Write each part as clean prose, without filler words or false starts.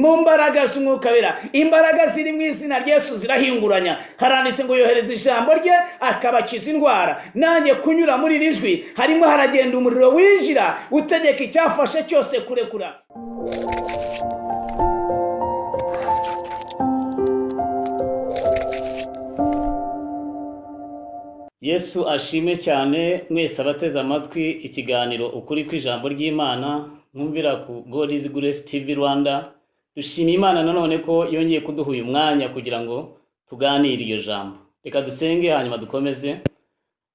Mu mbaraga z'umwuka wera, imbaraga ziri mu izina rya Yesu zirahinguranya. Haranditse ngo yohereza ijambo rye akabakiza indwara. Nanjye kunyura muri iri jwi harimo haragenda umuriro winjira utegeka icyafashe cyose kurekura. Yesu ashime cyane. Mwese abateze amatwi ikiganiro ukuri kw'ijambo ry'Imana mwumvira ku God is Grace TV Rwanda, dushima Imana nanone ko yongeye kuduha uyu mwanya kugira ngo tuganire iryo jambo. Reka dusenge hanyuma dukomeze.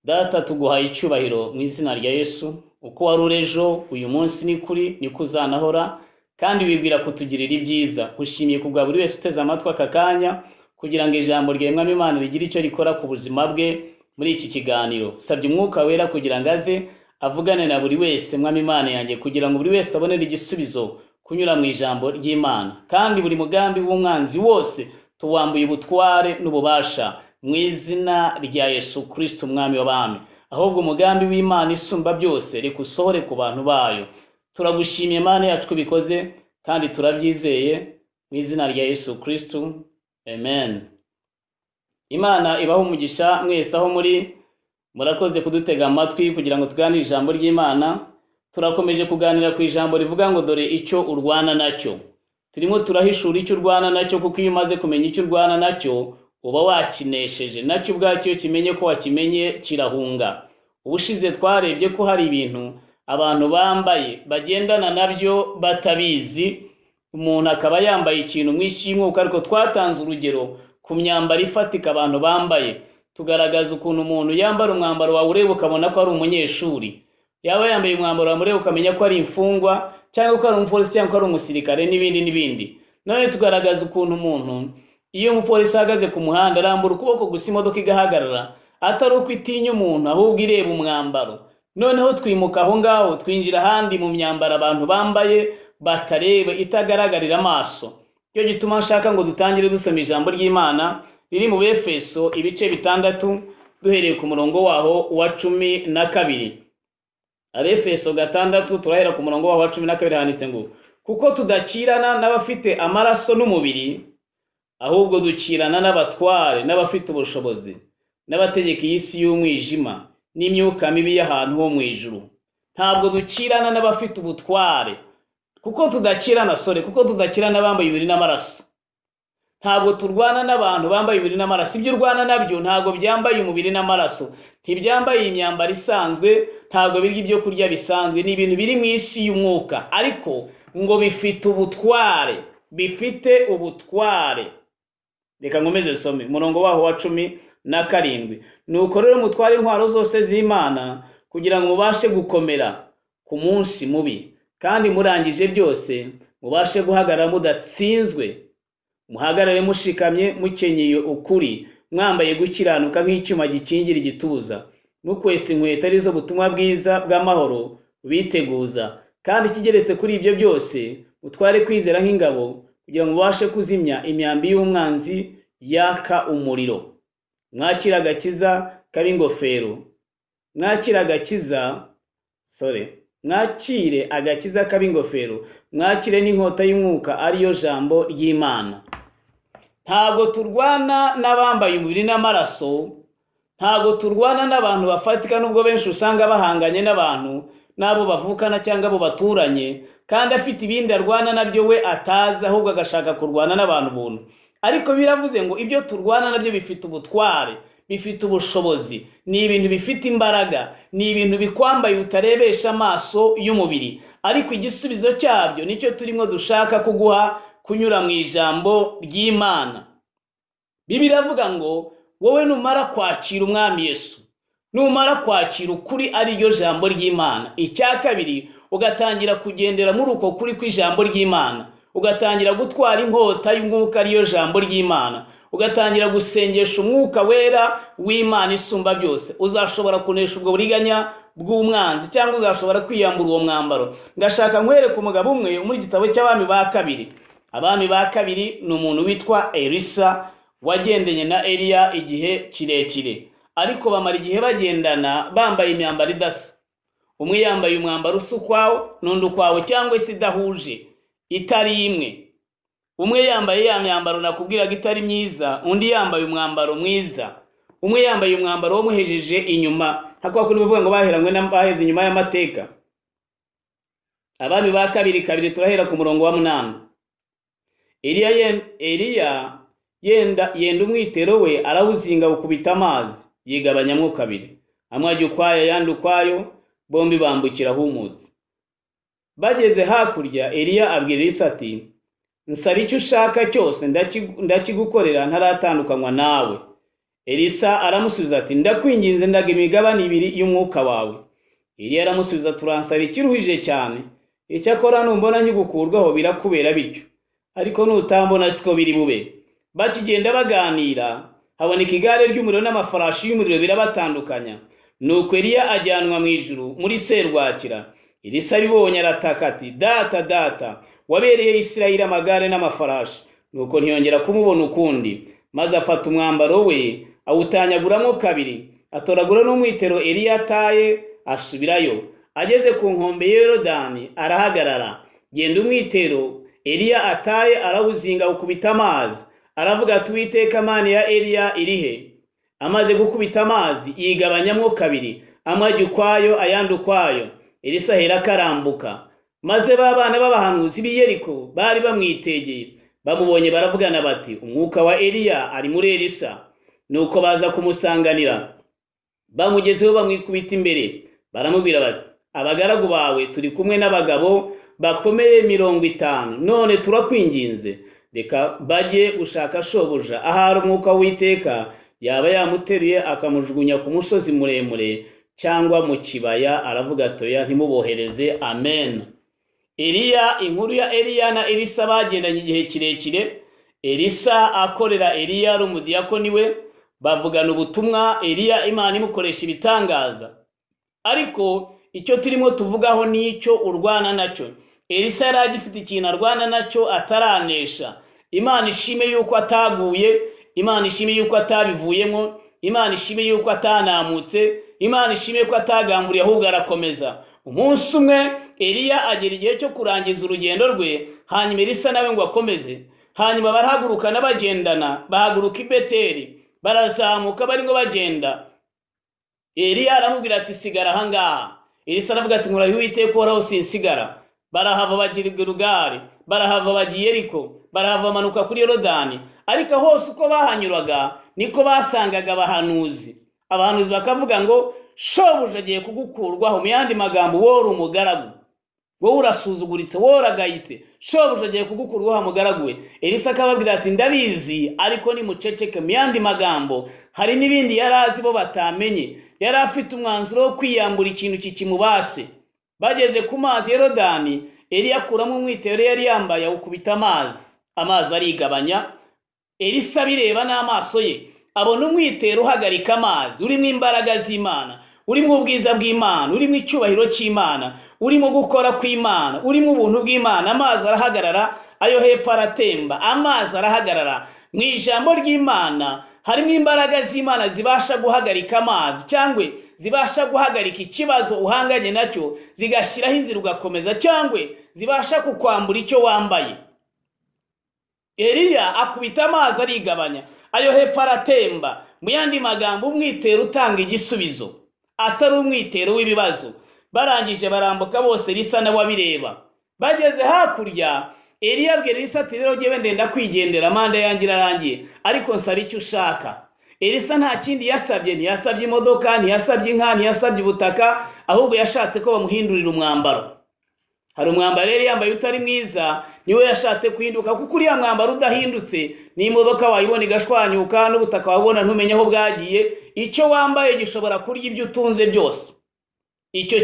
Data, tuguhaye icyubahiro mu izina rya Yesu. Uko wari uri ejo, uyu munsi ni kuri niko uzanahora, kandi wibwira kutugirira ibyiza. Ushimiye kubwa buri wese uteze amatwi aka kanya kugira ngo ijambo ryawe Mwami Imana rigire icyo rikora ku buzima bwe muri iki kiganiro. Sabye umwuka wera kugira ngo aze avugane na buri wese Mwami Imana yanjye, kugira ngo buri wese abonere igisubizo kunyura mu ijambo ry'Imana. Kandi buri mugambi w'umwanzi wose tuwambuye ubutware n'ububasha mu izina rya Yesu Kristo Umwami w'abami. Ahubwo umugambi w'Imana isumba byose reka usohore ku bantu bayo. Turagushimiye Imana yacu ko ubikoze, kandi turabyizeye mu izina rya Yesu Kristo, amen. Imana ibahe umugisha mwese aho muri. Murakoze kudutega amatwi kugira ngo tuganire ijambo ry'Imana. Turakomeje kuganira ku ijambo rivuga ngo dore icyo urwana nacyo. Turimo turahishura icyo urwana nacyo, kuko iyo umaze kumenya icyo urwana nacyo uba wakinesheje. Nacyo ubwacyo kimenye ko wakimenye kirahunga. Ubushize twarebye ko hari ibintu abantu bambaye bagendana nabyo batabizi. Umuntu akaba yambaye ikintu mu isi y'umwuka, ariko twatanze urugero ku myambaro ifatika abantu bambaye, tugaragaza ukuntu umuntu yambara umwambaro wawe ureba ukabona ko ari umunyeshuri, yaba yambaye umwambaro wawe ureba ukamenya ko ari imfungwa, cyangwa ko ari umupolisi, cyangwa ko ari umusirikare, n'ibindi n'ibindi. None tugaragaza ukuntu umuntu iyo umupolisi ahagaze ku muhanda arambura ukuboko gusa imodoka igahagarara, atari uko itinya umuntu ahubwo ireba umwambaro. Noneho twimuka aho ngaho twinjira ahandi mu myambaro abantu bambaye batareba, itagaragarira amaso. Cyo gituma nshaka ngo dutangire dusoma ijambo ry'Imana riri mu Befeso ibice 6 duhereye ku murongo waho wa 12. Abefeso 6 turahera ku murongo waho wa 12, handitse ngo kuko tudakirana n'abafite amaraso n'umubiri, ahubwo dukirana n'abatware n'abafite ubushobozi n'abategeka iyi si y'umwijima n'imyuka mibi y'ahantu ho mu ijuru. Ntabwo dukirana n'abafite ubutware, kuko tudakirana sore, kuko tudakirana bambaye umubiri n'amaraso. Ntabwo turwana n'abantu bambaye umubiri n'amaraso. Ibyo urwana nabyo ntabwo byambaye umubiri n'amaraso, ntibyambaye imyambaro isanzwe, ntabwo birya ibyo kurya bisanzwe, ni ibintu biri mu isi y'umwuka, ariko ngo bifite ubutware, bifite ubutware. Reka nkomeze some umurongo waho wa 17. Nuko rero mutware intwaro zose z'Imana kugira ngo mubashe gukomera ku munsi mubi, kandi murangije byose mubashe guhagarara mudatsinzwe. Muhagarare mushikamye mukenyeye ukuri, mwambaye gukiranuka nk'icyuma gikingira igituza, mukwesa inkweto arizo butumwa bwiza bw'amahoro biteguza. Kandi ikigeretse kuri ibyo byose mutware kwizera nk'ingabo, kugira ngo mubashe kuzimya imyambi y'umwanzi yaka umuriro. Mwakira agakiza k'ab'ingofero, mwakira agakiza sore mwakire agakiza k'ab'ingofero, mwakire n'inkota y'umwuka ariyo jambo ry'Imana. Ntabwo turwana n'abambaye umubiri n'amaraso, ntabwo turwana n'abantu bafatika, nubwo benshi usanga bahanganye n'abantu n'abo bavukana cyangwa abo baturanye, kandi afite ibindi arwana nabyo we atazi, ahubwo agashaka kurwana n'abantu buntu. Ariko biravuze ngo ibyo turwana nabyo bifite ubutware, bifite ubushobozi, ni ibintu bifite imbaraga, ni ibintu bikwambaye utarebesha amaso y'umubiri, ariko igisubizo cyabyo nicyo turimo dushaka kuguha kunyura mu ijambo ry'Imana. Bibiliya iravuga ngo wowe numara kwakira Umwami Yesu, numara kwakira ukuri ari ryo jambo ry'Imana, icya kabiri ugatangira kugendera muri uko kuri kw'ijambo ry'Imana, ugatangira gutwara inkota y'umwuka ariyo jambo ry'Imana, ugatangira gusengesha umwuka wera w'Imana isumba byose, uzashobora kunesha ubwo buriganya bw'umwanzi, cyangwa uzashobora kwiyambura uwo mwambaro. Ndashaka nkwereka umugabo umwe muri gitabo cy'Abami ba kabiri. Abami ba kabiri ni umuntu witwa Elisa wagendanye na Eliya igihe kirekire, ariko bamara igihe bagendana bambaye imyambaro idasa. Umwe yambaye umwambaro usa ukwawo n'undi ukwawo, cyangwa se idahuje, itari imwe. Umwe yambaye ya myambaro nakubwiraga itari myiza, undi yambaye umwambaro mwiza. Umwe yambaye umwambaro wamuhejeje inyuma, nka kundi bavuga ngo baheranywe baheze inyuma y'amateka. Abami ba kabiri kabiri, turahera ku murongo wa 8. Eliya yenda umwitero we arawuzinga ukubita amazi, yigabanyamwo kabiri, amwe ajya ukwayo ayandi ukwayo, bombi bambukira ahumutse. Bageze hakurya, Eliya abwira Elisa ati: nsaba icyo ushaka cyose ndakigukorera ntaratandukanywa nawe. Elisa aramusubiza ati: ndakwinginze ndaga imigabane ibiri y'umwuka wawe. Eliya aramusubiza: turansaba ikiruhije cyane, icyakora numbona nkigukurwaho birakubera bityo, ariko nutambona siko biri bube. Bakigenda baganira, haboneka igare ry'umuriro n'amafarashi y'umuriro birabatandukanya. Nuko Eliya ajyanwa mu ijuru muri serwakira. Elisa abibonye arataka ati: data, data, wabereye Isirayeli amagare n'amafarashi. Nuko ntiyongera kumubona ukundi. Maze afata umwambaro we awutanyaguramo kabiri, atoragura n'umwitero Eliya ataye, asubirayo. Ageze ku nkombe ya Yorodani arahagarara, genda umwitero Eliya ataye arawuzinga ukubita amazi, aravuga ati: Uwiteka Mana ya Eliya irihe? Amaze gukubita amazi yigabanyamo kabiri, amwe ajya ukwayo ayandi ukwayo. Elisa ahera akarambuka. Maze ba bana b'abahanuzi b'i Yeriko bari bamwitegeye, bamubonye baravugana bati: umwuka wa Eliya ari muri Elisa. Nuko baza kumusanganira, bamugezeho bamwikubita imbere, baramubwira bati: abagaragu bawe turi kumwe n'abagabo bakomeye 50, none turakwinginze reka bajye gushaka shobuja, ahari umwuka w'Uwiteka yaba yamuteruye akamujugunya ku musozi muremure cyangwa mu kibaya. Aravuga atoya, ntimubohereze. Amen. Eliya, inkuru ya Eliya na Elisa bagendanye igihe kirekire. Elisa akorera Eliya ari umudiyakoni we, bavugana ubutumwa, Eliya Imana imukoresha ibitangaza. Ariko icyo turimo tuvugaho nicyo urwana nacyo. Elisa yari agifite ikintu arwana nacyo ataranesha. Imana ishime yuko ataguye, Imana ishime yuko atabivuyemo, Imana ishime yuko atanamutse, Imana ishime ko atagamburiye, ahubwo arakomeza. Umunsi umwe Eliya agera igihe cyo kurangiza urugendo rwe, hanyuma Elisa nawe ngo akomeze. Hanyuma barahaguruka n'abagendana, bahaguruka i Beteli, barazamuka barimo bagenda. Eliya aramubwira ati: sigara aha ngaha. Elisa aravuga ati: nkurahiye Uwiteka uhoraho sinsigara. Barahava bagira Gilugari, barahava bagiye Yeriko, barahava bamanuka kuri Yorodani. Ariko hose uko bahanyuraga niko basangaga abahanuzi. Abahanuzi bakavuga ngo shobuja agiye kugukurwaho. Mu yandi magambo, wowe uri umugaragu, wowe urasuzuguritse, wowe uragayitse, shobuja agiye kugukurwaho umugaragu we. Elisa akababwira ati: ndabizi, ariko nimuceceke. Mu yandi magambo, hari n'ibindi yari azi bo batamenye. Yari afite umwanzuro wo kwiyambura ikintu kikimubase. Bageze ku mazi ya Yorodani, Eliya akuramo umwitero yari yambaye awukubita amazi, amazi arigabanya. Elisa abireba n'amaso ye, abona umwitero uhagarika amazi, urimo imbaraga z'Imana, urimo ubwiza bw'Imana, urimo icyubahiro cy'Imana, urimo gukora kw'Imana, urimo ubuntu bw'Imana. Amazi arahagarara, ayo hepfo aratemba, amazi arahagarara. Mu ijambo ry'Imana harimo imbaraga z'Imana zibasha guhagarika amazi, cyangwa zibasha guhagarika ikibazo uhanganye nacyo, zigashyiraho inzira ugakomeza, cyangwa zibasha kukwambura icyo wambaye. Eliya akubita amazi arigabanya, ayo hepfo aratemba. Mu yandi magambo, umwitero utanga igisubizo, atari umwitero w'ibibazo. Barangije barambuka bose, Elisa nawe abireba. Bageze hakurya, Eliya abwira Elisa ati: rero jyewe ndenda kwigendera, manda yanjye irarangiye, ariko nsaba icyo ushaka. Elisa nta kindi yasabye, ntiyasabye imodoka, ntiyasabye inka, ntiyasabye ubutaka, ahubwo yashatse ko bamuhindurira umwambaro. Hari umwambaro yari yambaye utari mwiza, niwe yashatse kuhinduka, kuko uriya mwambaro udahindutse n'imodoka wayibona igashwanyuka, n'ubutaka wabona ntumenye aho bwagiye. Icyo wambaye gishobora kurya ibyo utunze byose. Icyo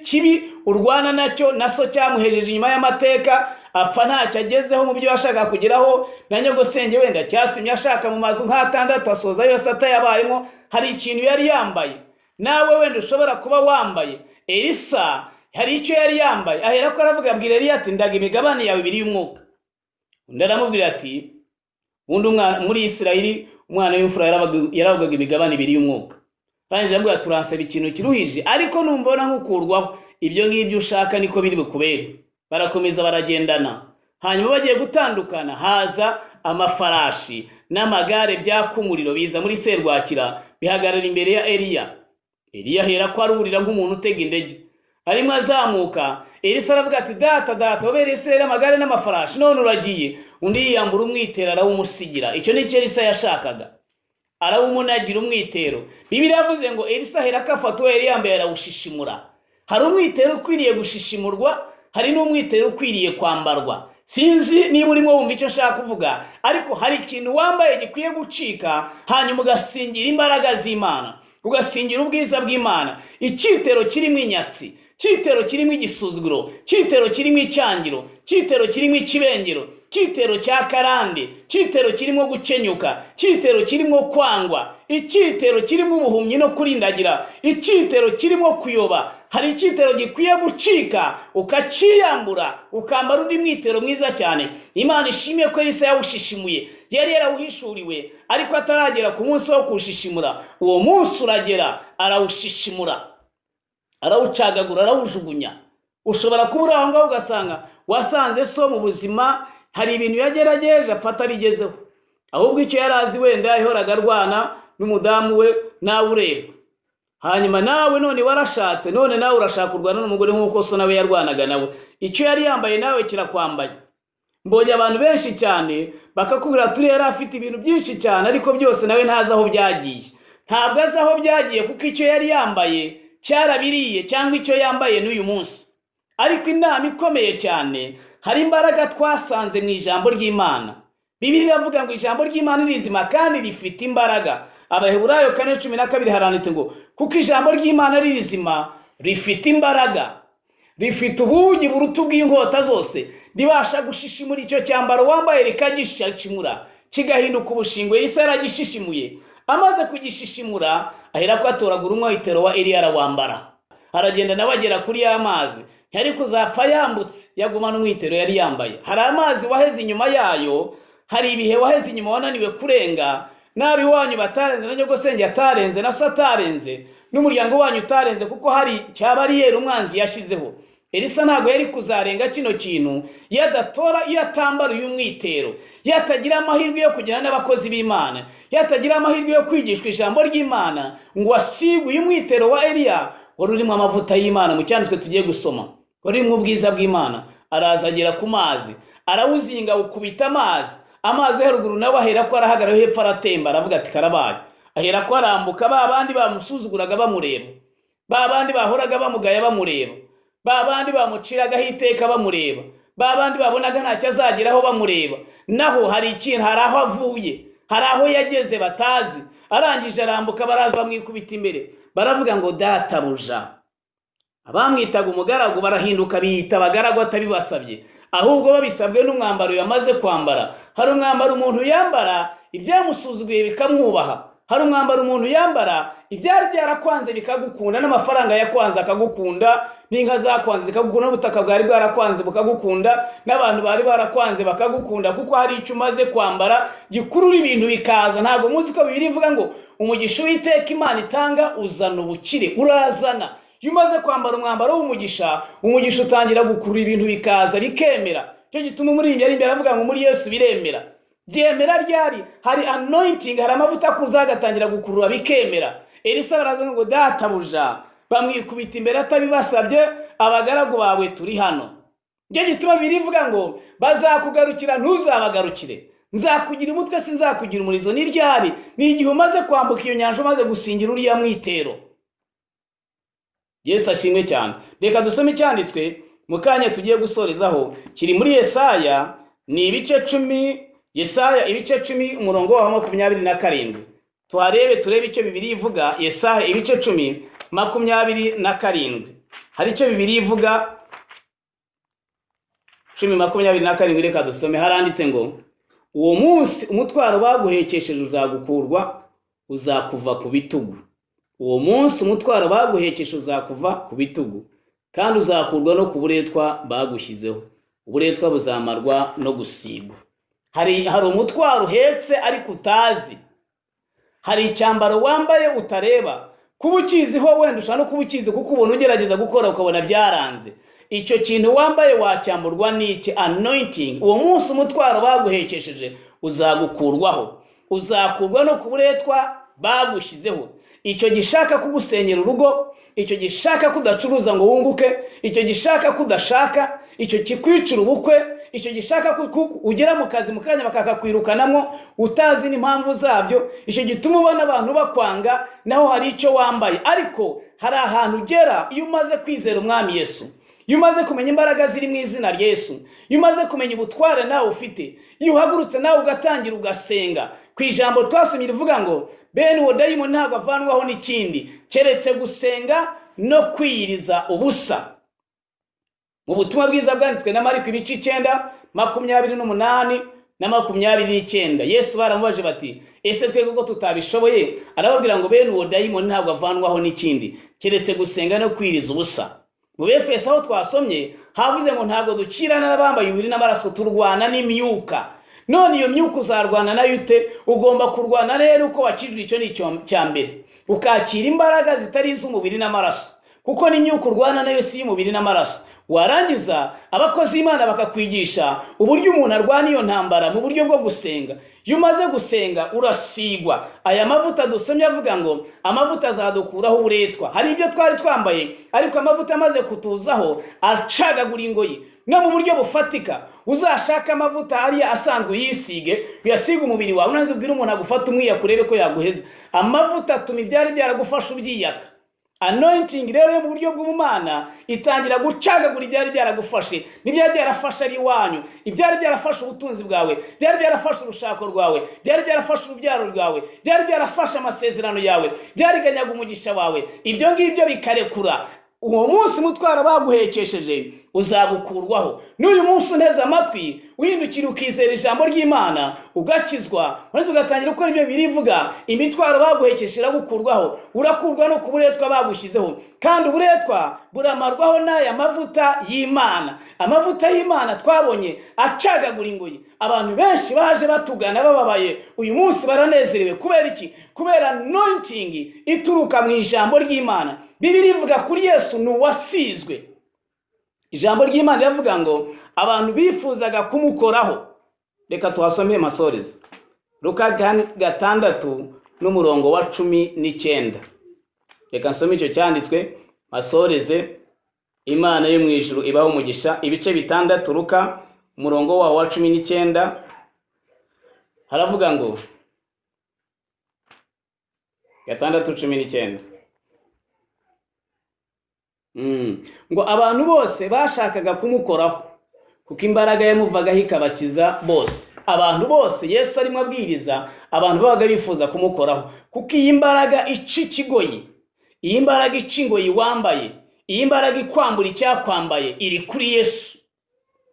kibi urwana nacyo naso cyamuhejeje inyuma y'amateka, apfa ntacyo agezeho mu byo yashaka kugeraho, na nyogosenge wenda cyatumye ashaka mu mazu nk'atandatu asoza yose atayabayemo. Hari ikintu yari yambaye nawe wenda ushobora kuba wambaye. Elisa hari icyo yari yambaye, ahera ko aravuga, abwira Eliya ati: ndaga imigabane yawe ibiri y'umwuka. Undi aramubwira ati, undi umwana muri Isirayeli, umwana w'imfura yaravugaga imigabane ibiri y'umwuka. Barangije aramubwira, turansaba ikintu kiruhije, ariko numbona nkukurwaho, ibyo ngibyo ushaka niko biri bukubere. Barakomeza baragendana, Hanyuma bagiye gutandukana haza amafarashi n'amagare byaka umuriro biza muri serwakira bihagarara imbere ya Eliya. Eliya ahera ko arurira nk'umuntu utega indege, arimo azamuka. Elisa aravuga ati data data, wabereye Isirayeli amagare n'amafarashi, none uragiye. Undi yiyambura umwitero arawumusigira. Icyo ni cyo Elisa yashakaga, arawumunagira umwitero. Bibiliya yavuze ngo Elisa ahera ko afata uwo yari yambaye arawushishimura. Hari umwitero ukwiriye gushishimurwa, hari n'umwitero ukwiriye kwambarwa. Sinzi niba urimo wumva icyo nshaka kuvuga, ariko hari ikintu wambaye gikwiye gucika, hanyuma ugasingira imbaraga z'Imana, ugasingira ubwiza bw'Imana. Icyitero kirimo inyatsi, cyitero kirimo igisuzuguro, cyitero kirimo icyangiro, cyitero kirimo ikibengero, cyitero cya karande, cyitero kirimo gukenyuka, cyitero kirimo kwangwa, icyitero kirimo ubuhumyi no kurindagira, icyitero kirimo kuyoba. Hari icyitero gikwiye gucika ukaciyambura, ukambara undi mwitero mwiza cyane. Imana ishimye ko Elisa yawushishimuye, yari yarawuhishuriwe ariko ataragera ku munsi wo kuwushishimura. Uwo munsi uragera, arawushishimura, arawucagagura, arawujugunya. Ushobora kuba uri aho ngaho ugasanga wasanze so mu buzima hari ibintu yagerageje apfa atabigezeho, ahubwo icyo yari azi wenda yahoraga arwana n'umudamu we nawe ureba. Hanyuma nawe none warashatse, none nawe urashaka kurwana n'umugore nk'uko so nawe yarwanaga nawe. Icyo yari yambaye nawe kirakwambaye. Mbonye abantu benshi cyane bakakubwira turi yari afite ibintu byinshi cyane, ariko byose nawe ntazi aho byagiye. Ntabwo azi aho byagiye kuko icyo yari yambaye cyarabiriye, cyangwa icyo yambaye n'uyu munsi. Ariko inama ikomeye cyane, hari imbaraga twasanze mu ijambo ry'Imana. Bibiliya iravuga ngo ijambo ry'Imana ni rizima kandi rifite imbaraga. Abaheburayo 4:12 haranditse ngo kuko ijambo ry'Imana ari rizima, rifite imbaraga, rifite ubugi buruta ubw'inkota zose, ribasha gushishimura icyo cyambaro wambaye rikagishishimura kigahinduka ubushingwe. Elisa yaragishishimuye. Amaze kugishishimura ahera ko atoragura umwitero wa Eliya arawambara, aragenda nawe agera kuri ya mazi. Ntiyari kuzapfa yambutse, yagumana umwitero yari yambaye. Hari amazi waheze inyuma yayo, hari ibihe waheze inyuma wananiwe kurenga, nabi wanyu batarenze, na nyogosenge atarenze, na so atarenze, n'umuryango wanyu utarenze, kuko hari cya bariyeri umwanzi yashizeho. Elisa ntabwo yari kuzarenga kino kintu iyo adatora, iyo atambara uyu mwitero, iyo atagira amahirwe yo kugirana n'abakozi b'Imana, iyo atagira amahirwe yo kwigishwa ijambo ry'Imana ngo asigwe uyu mwitero wa Eliya wari urimo amavuta y'Imana. Mu cyanditswe tugiye gusoma wari urimo ubwiza bw'Imana. Araza agera ku mazi, arawuzinga awukubita amazi, amazi yo haruguru nawe ahera ko arahagarara, hepfo aratemba, aravuga ati karabaye. Ahera ko arambuka, ba bandi bamusuzuguraga bamureba, ba bandi bahoraga bamugaya bamureba, ba bandi bamuciragaho iteka bamureba, ba bandi babonaga ntacyo azageraho bamureba. Naho hari ikintu, hari aho avuye, hari aho yageze batazi. Arangije arambuka, baraza bamwikubita imbere, baravuga ngo databuja. Abamwitaga umugaragu barahinduka biyita abagaragu atabibasabye, ahubwo babisabwe n'umwambaro yamaze kwambara. Hari umwambaro umuntu yambara ibyamusuzuguye bikamwubaha, hari umwambaro umuntu yambara ibyari byarakwanze bikagukunda, n'amafaranga yakwanze akagukunda, n'inka zakwanze zikagukunda, n'ubutaka bwari bwarakwanze bukagukunda, n'abantu bari barakwanze bakagukunda, kuko hari icyo umaze kwambara gikurura ibintu bikaza. Ntabwo muzi ko Bibiliya ivuga ngo umugisha Uwiteka Imana itanga uzana ubukire, urazana. Iyo umaze kwambara umwambaro w'umugisha, umugisha utangira gukurura ibintu bikaza bikemera. Cyo gituma umuririmbyi ari imbere avuga ngo muri Yesu biremera. Byemera ryari? Hari anointing, hari amavuta kuza agatangira gukurura bikemera. Elisa baraza ngo databuja, bamwikubita imbere atabibasabye, abagaragu bawe turi hano. Cyo gituma birivuga ngo bazakugarukira ntuzabagarukire, nzakugira umutwe sinzakugira umurizo. Ni ryari? Ni igihe umaze kwambuka iyo nyanja, umaze gusingira uriya mwitero. Yesu ashimwe cyane. Reka dusome icyanditswe mu kanya tugiye gusorezaho, kiri muri Yesaya, ni ibice 10, Yesaya ibice 10 umurongo wa 27. Tuharebe turebe icyo Bibiliya ivuga. Yesaya ibice 10 27. Hari icyo Bibiliya ivuga 10:27. Reka dusome. Haranditse ngo uwo munsi umutwaro baguhekesheje uzagukurwa, uzakuva ku bitugu. Uwo munsi umutwaro baguhekesheje uzakuva ku bitugu, kandi uzakurwa no ku buretwa bagushyizeho. Uburetwa buzamarwa no gusigwa. Hari umutwaro uhetse ariko utazi, hari icyambaro wambaye utareba. Kuba ukiziho wenda ushobora no kuba ukizi kuko ubona ugerageza gukora ukabona byaranze. Icyo kintu wambaye wacyamburwa n'iki? Anointing. Uwo munsi umutwaro baguhekesheje uzagukurwaho, uzakurwa no ku buretwa bagushyizeho. Icyo gishaka kugusenyera urugo, icyo gishaka kudacuruza ngo wunguke, icyo gishaka kudashaka, icyo kikwicira ubukwe, icyo gishaka ugera mu kazi mu kanya bakakakwirukanamo utazi n'impamvu zabyo, icyo gituma ubona abantu bakwanga, naho hari icyo wambaye. Ariko hari ahantu ugera iyo umaze kwizera Umwami Yesu, iyo umaze kumenya imbaraga ziri mu izina rya Yesu, iyo umaze kumenya ubutware nawe ufite, iyo uhagurutse nawe ugatangira ugasenga. Ku ijambo twasomye rivuga ngo bene uwo dayimoni ntabwo avanwaho n'ikindi keretse gusenga no kwiyiriza ubusa. Mu butumwa bwiza bwanditswe na Mariko ibice 9 28 na 29, Yesu baramubaje bati ese twebwe ko tutabishoboye? Arababwira ngo bene uwo dayimoni ntabwo avanwaho n'ikindi keretse gusenga no kwiyiriza ubusa. Mu Befeso aho twasomye havuze ngo ntabwo dukirana n'abambaye umubiri n'amaraso, turwana n'imyuka. None iyo myuka uzarwana nayo ute? Ugomba kurwana rero uko wakijwe, icyo ni icya mbere, ukakira imbaraga zitari iz'umubiri n'amaraso, kuko n'imyuka urwana nayo si iy'umubiri n'amaraso. Warangiza abakozi b'Imana bakakwigisha uburyo umuntu arwana iyo ntambara mu buryo bwo gusenga. Iyo umaze gusenga urasigwa. Aya mavuta dusomye avuga ngo amavuta azadukuraho uburetwa. Hari ibyo twari twambaye, ariko amavuta amaze kutuzaho acagagura ingoyi. No mu buryo bufatika, uzashaka amavuta ariya asanzwe uyisige, uyasiga umubiri wawe, unanze ubwire umuntu agufata umwiyaka urebe ko yaguheza. Amavuta atuma ibyari byaragufasha ubyiyaka. Anointing rero yo mu buryo bw'Ubumana itangira gucagagura ibyari byaragufashe, n'ibyari byarafashe ari iwanyu, ibyari byarafashe ubutunzi bwawe, byari byarafashe urushako rwawe, byari byarafashe urubyaro rwawe, byari byarafashe amasezerano yawe, byariganyaga umugisha wawe, ibyo ngibyo bikarekura. Uwo munsi mutwaro baguhekesheje uzagukurwaho. N'uyu munsi unteze amatwi, wihindukira ukizera ijambo ry'Imana, ugakizwa, maze ugatangira gukora ibyo birivuga, imitwaro baguhekesheje iragukurwaho, urakurwa no ku buretwa bagushyizeho. Kandi uburetwa buramarwaho n'aya mavuta y'Imana. Amavuta y'Imana twabonye acagagura ingoyi. Abantu benshi baje batugana bababaye, uyu munsi baranezerewe. Kubera iki? Kubera anointing ituruka mu ijambo ry'Imana. Bibiliya ivuga kuri Yesu ni uwasizwe. Ijambo ry'Imana riravuga ngo abantu bifuzaga kumukoraho. Reka tuhasome masorezi. Luka 6 n'umurongo wa 19. Reka nsome icyo cyanditswe masoreze. Imana yo mu ijuru ibaho umugisha. Ibice 6 Luka umurongo wawo wa 19 haravuga ngo 6:19. Ngo abantu bose bashakaga kumukoraho, kuko imbaraga yamuvagaho ikabakiza bose. Abantu bose Yesu arimo abwiriza, abantu babaga bifuza kumukoraho, kuko iyi mbaraga ica ikigoyi, iyi mbaraga ica ingoyi wambaye, iyi mbaraga ikwambura icyakwambaye iri kuri Yesu.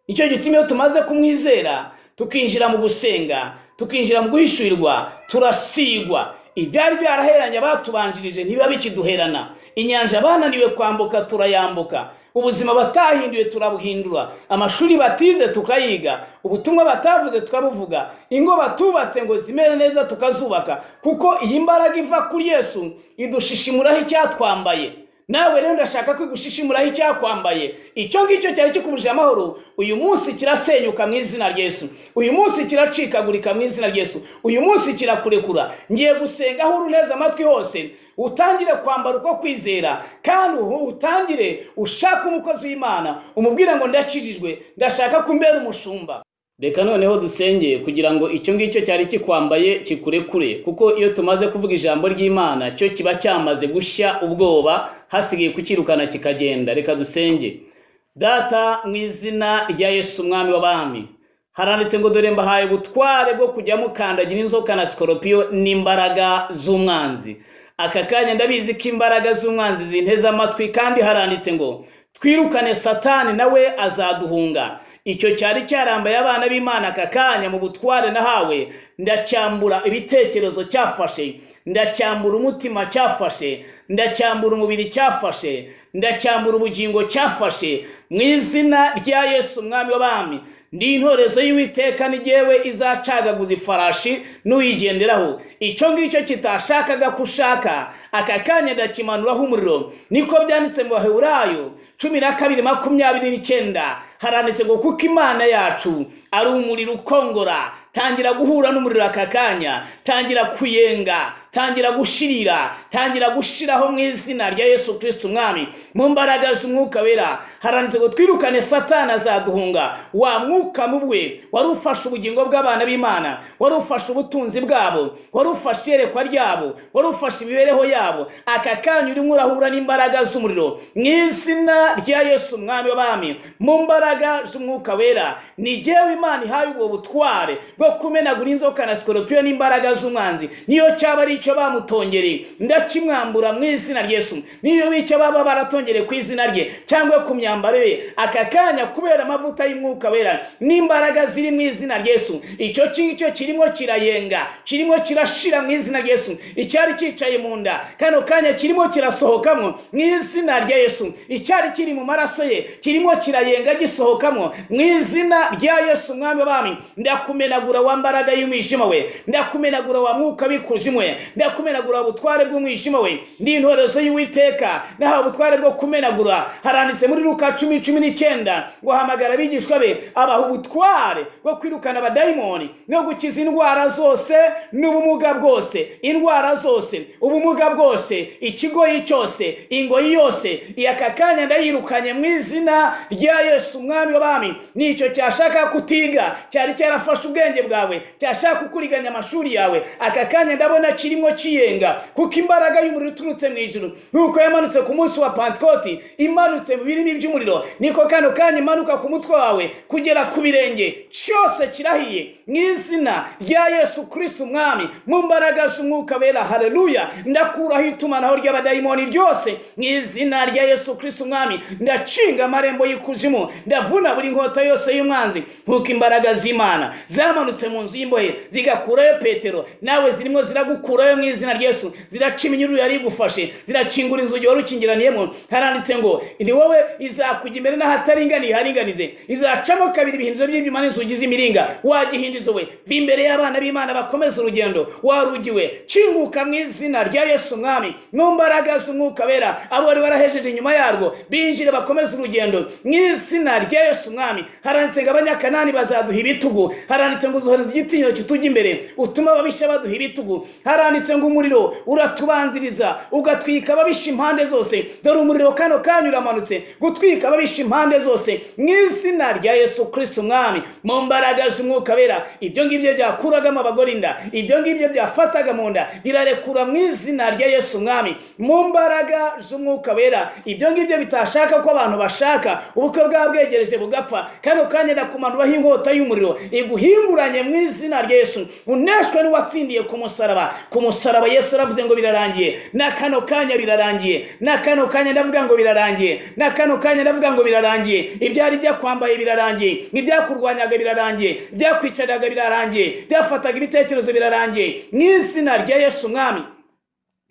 Nicyo gituma iyo tumaze kumwizera, tukinjira mu gusenga, tukinjira mu guhishurirwa, turasigwa. Ibyari byaraheranye abatubanjirije ntibiba bikiduherana. Inyanja bananiwe kwambuka turayambuka, ubuzima batahinduye turabuhindura, amashuri batize tukayiga, ubutumwa batavuze tukabuvuga, ingo batubatse ngo zimere neza tukazubaka, kuko iyi mbaraga iva kuri Yesu idushishimuraho icyatwambaye. Nawe rero ndashaka kwigushishimuraho icyakwambaye. Icyo ngicyo cyari kikubujije amahoro, uyu munsi kirasenyuka mu izina rya Yesu. Uyu munsi kiracikagurika mu izina rya Yesu. Uyu munsi kirakurekura. Ngiye gusenga aho uri neza amatwi hose, utangire kwambara uko kwizera, kandi utangire ushaka umukozi w'Imana, umubwire ngo ndakijijwe, ndashaka kumbera umushumba. Reka noneho dusenge kugira ngo icyo ngicyo cyari kikwambaye kikurekure, kuko iyo tumaze kuvuga ijambo ry'Imana cyo kiba cyamaze gushya ubwoba, hasigaye kukirukana kikagenda. Reka dusenge. Data, mu izina rya Yesu Umwami w'abami, haranditse ngo dore mbahaye ubutware bwo kujya mukandagira inzoka na sikoropiyo n'imbaraga z'umwanzi. Aka kanya ndabizi ko imbaraga z'umwanzi zinteze amatwi, kandi haranditse ngo twirukane Satani nawe azaduhunga. Icyo cyari cyarambaye abana b'Imana aka kanya mu butware nahawe, ndacyambura ibitekerezo cyafashe, ndacyambura umutima cyafashe, ndacyambura umubiri cyafashe, ndacyambura ubugingo cyafashe, mu izina rya Yesu Umwami w'abami. Ndi intorezo y'Uwiteka, ni jyewe izacagaguza ifarashi n'uyigenderaho. Icyo ngicyo kitashakaga kushaka, aka kanya ndakimanuraho umuriro. Niko byanditse mu Baheburayo 12:29, haranditse ngo kuko Imana yacu ari umuriro ukongora. Tangira guhura n'umuriro aka kanya, tangira kuyenga, tangira gushirira, tangira gushiraho mu izina rya Yesu Kristo Umwami, mu mbaraga z'Umwuka Wera. Haranditse ngo twirukane Satani azaduhunga. Wa mwuka mubwe wari ufashe ubugingo bw'abana b'Imana, wari ufashe ubutunzi bwabo, wari ufashe iyerekwa ryabo, wari ufashe imibereho yabo, aka kanya urimo urahura n'imbaraga z'umuriro mu izina rya Yesu Umwami w'abami, mu mbaraga z'Umwuka Wera. Ni jyewe Imana ihaye ubwo butware bwo kumenagura inzoka na sikoropiyo n'imbaraga z'umwanzi. Niyo cyaba ari icyo bamutongereye, ndakimwambura mu izina rya Yesu. Niyo icyo baba baratongereye ku izina rye cyangwa ku myambaro ye, aka kanya kubera amavuta y'Umwuka Wera n'imbaraga ziri mu izina rya Yesu, icyo ngicyo kirimo kirayenga, kirimo kirashira mu izina rya Yesu. Icyari cyicaye mu nda kano kanya kirimo kirasohokamo mu izina rya Yesu. Icyari kiri mu maraso ye kirimo kirayenga gisohokamo mu izina rya Yesu Umwami w'abami. Ndakumenagura wa mbaraga y'umwijima we, ndakumenagura wa mwuka w'ikuzimu we, ndakumenagura ubutware bw'umwijima we. Ndi intorezo y'Uwiteka, nahawe ubutware bwo kumenagura. Haranditse muri Luka 10:19 ngo hamagara abigishwa be, abaha ubutware bwo kwirukana abadayimoni no gukiza indwara zose n'ubumuga bwose, indwara zose, ubumuga bwose, ikigoyi cyose, ingoyi yose. Aka kanya ndayirukanye mu izina rya Yesu Umwami w'abami. Nicyo cyashaka kutiga, cyari cyarafashe ubwenge bwawe, cyashaka kukuriganya amashuri yawe, aka kanya ndabona kirimo kiyenga, kuko imbaraga y'umuriro uturutse mu ijuru, nkuko yamanutse ku munsi wa Pentekote, imanutse mu birimi by'umuriro, niko kano kanya imanuka ku mutwe wawe kugera ku birenge, cyose kirahiye mu izina rya Yesu Kristo Umwami, mu mbaraga z'Umwuka Wera. Haleluya! Ndakuraho itumanaho ry'abadayimoni ryose mu izina rya Yesu Kristo Umwami. Ndacinga amarembo y'ikuzimu, ndavuna buri nkota yose y'umwanzi, nkuko imbaraga z'Imana zamanutse mu nzu y'imbohe zigakurayo Petero, nawe zirimo ziragukurayo mu izina rya Yesu. Ziraca iminyururu yari igufashe, ziracingura inzugi wari ukingiraniyemo. Haranditse ngo ni wowe izakujya imbere n'ahataringaniye haringanize, izacamo kabiri ibihindizo by'ibyuma n'inzugi z'imiringa. Wagihindizo we, imbere y'abana b'Imana bakomeza urugendo, warugiwe, cinguka mu izina rya Yesu Umwami, mu mbaraga z'Umwuka Wera. Abo bari barahejeje inyuma yarwo binjire bakomeza urugendo mu izina rya Yesu Umwami. Haranditse ngo Abanyakanani bazaduha ibitugu, haranditse ngo uzohereza igitinyiro kitujya imbere utuma ababisha baduha ibitugu, haranditse ngo umuriro uratubanziriza ugatwika ababisha impande zose. Dore umuriro kano kanya uramanutse gutwika ababisha impande zose mu izina rya Yesu Kristo Umwami, mu mbaraga z'Umwuka Wera. Ibyo ngibyo byakuragamo abagore inda, ibyo ngibyo byafataga mu nda, birarekura mu izina rya Yesu Umwami, mu mbaraga z'Umwuka Wera. Ibyo ngibyo bitashaka ko abantu bashaka, ubukwe bwabwegereje bugapfa, kano kanya ndakumanuraho inkota y'umuriro iguhinguranye mu izina rya Yesu. Uneshwe n'uwatsindiye ku musaraba. Ku musaraba Yesu aravuze ngo birarangiye, na kano kanya birarangiye, na kano kanya ndavuga ngo birarangiye, na kano kanya ndavuga ngo birarangiye. Ibyari byakwambaye birarangiye, ibyakurwanyaga birarangiye, ibyakwicaraga birarangiye, byafataga ibitekerezo birarangiye mu izina rya Yesu Umwami.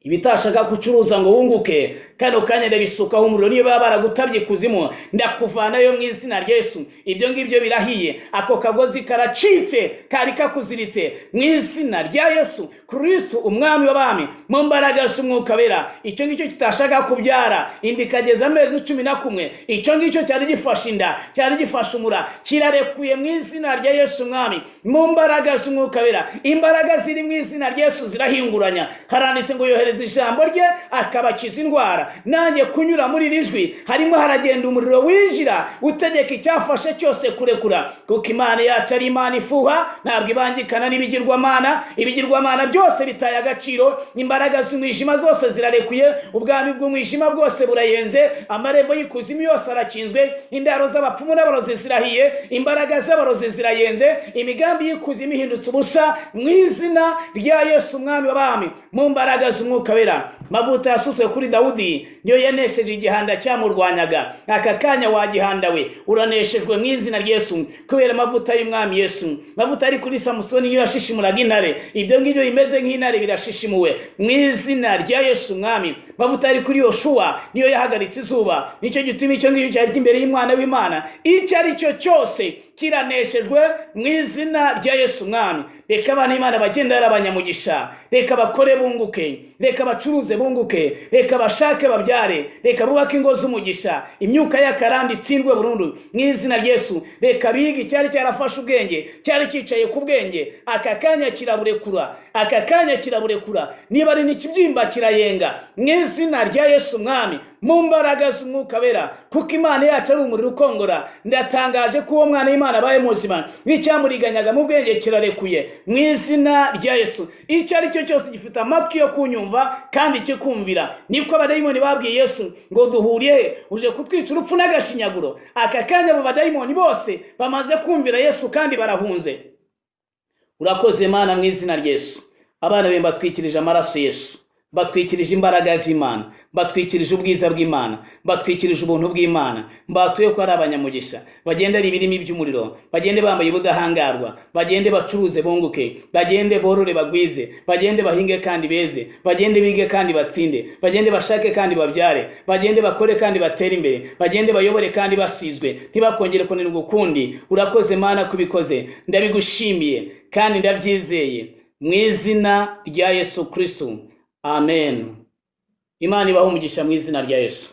Ibitashaka kucuruza ngo wunguke, kano kanya ndabisukaho umuriro. Niba baba baragutabye kuzimu, ndakuvanayo mu izina rya Yesu. Ibyo ngibyo birahiye, ako kagozi karacitse kari kakuziritse mu izina rya Yesu Kristo Umwami w'abami, mu mbaraga z'Umwuka Wera. Icyo ngicyo kitashaka kubyara inda ikageza amezi 11, icyo ngicyo cyari gifashe inda, cyari gifashe umura, kirarekuye mu izina rya Yesu Umwami, mu mbaraga z'Umwuka Wera. Imbaraga ziri mu izina rya Yesu zirahinguranya. Haranditse ngo yohereza ijambo rye akabakiza indwara. Nanjye kunyura muri iri jwi harimo haragenda umuriro winjira utegeka icyafashe cyose kurekura, kuko Imana yacu ari Imana ifuha, ntabwo ibangikana n'ibigirwamana. Ibigirwamana byose bitaye agaciro, imbaraga z'umwijima zose zirarekuye, ubwami bw'umwijima bwose burayenze, amarembo y'ikuzimu yose arakinzwe, indaro z'abapfumu n'abarozi zirahiye, imbaraga z'abarozi zirayenze, imigambi y'ikuzimu ihindutse ubusa mu izina rya Yesu Umwami w'abami, mu mbaraga z'Umwuka Wera. Mavuta yasutswe kuri Dawudi niyo yanesheje igihanda cyamurwanyaga. Aka kanya wagihanda we uraneshejwe mu izina rya Yesu, kubera amavuta y'Umwami Yesu. Mavuta ari kuri Samusoni niyo yashishimuraga intare, ibyo ngibyo bimeze nk'intare birashishimuwe mu izina rya Yesu Umwami. Mavuta ari kuri Yoshuwa niyo yahagaritse izuba, nicyo gituma icyo ngicyo cyari imbere y'Umwana w'Imana, icyo ari cyo cyose Kiraneshejwe mu izina rya Yesu Mwami. Reka abana b'Imana bagende ari abanyamugisha, reka bakore bunguke, reka bacuruze bunguke, reka bashake babyare, reka bubake ingo z'umugisha, imyuka y'akarande itsindwe burundu mu izina rya Yesu. Reka bige icyari cyarafashe ubwenge, cyari cyicaye ku bwenge, aka kanya kiraburekura, aka kanya kiraburekura. Niba ari n'ikibyimba kirayenga mu izina rya Yesu Mwami, mu mbaraga z'Umwuka Wera, kuko Imana yacu ari umuriro ukongora. Ndatangaje ko uwo mwana w'Imana abaye muzima, n'icyamuriganyaga mu bwenge kirarekuye mu izina rya Yesu. Icyo ari cyo cyose gifite amatwi yo kunyumva kandi kikumvira. Niko abadayimoni babwiye Yesu ngo duhuriye, uje kutwica urupfu n'agashinyaguro. Aka kanya abo badayimoni bose bamaze kumvira Yesu kandi barahunze. Urakoze Mana mu izina rya Yesu. Abana be batwikirije amaraso Yesu, batwikirije imbaraga z'Imana, batwikirije ubwiza bw'Imana, batwikirije ubuntu bw'Imana. Mbatuye ko ari abanyamugisha, bagende ari ibirimi by'umuriro, bagende bambaye ubudahangarwa, bagende bacuruze bunguke, bagende borore bagwize, bagende bahinge kandi beze, bagende bige kandi batsinde, bagende bashake kandi babyare, bagende bakore kandi batere imbere, bagende bayobore kandi basizwe, ntibakongere kunanirwa ukundi. Urakoze Mana kubikoze, ndabigushimiye kandi ndabyizeye mu izina rya Yesu Kristo, amen. Imana ibahe umugisha mu izina rya Yesu.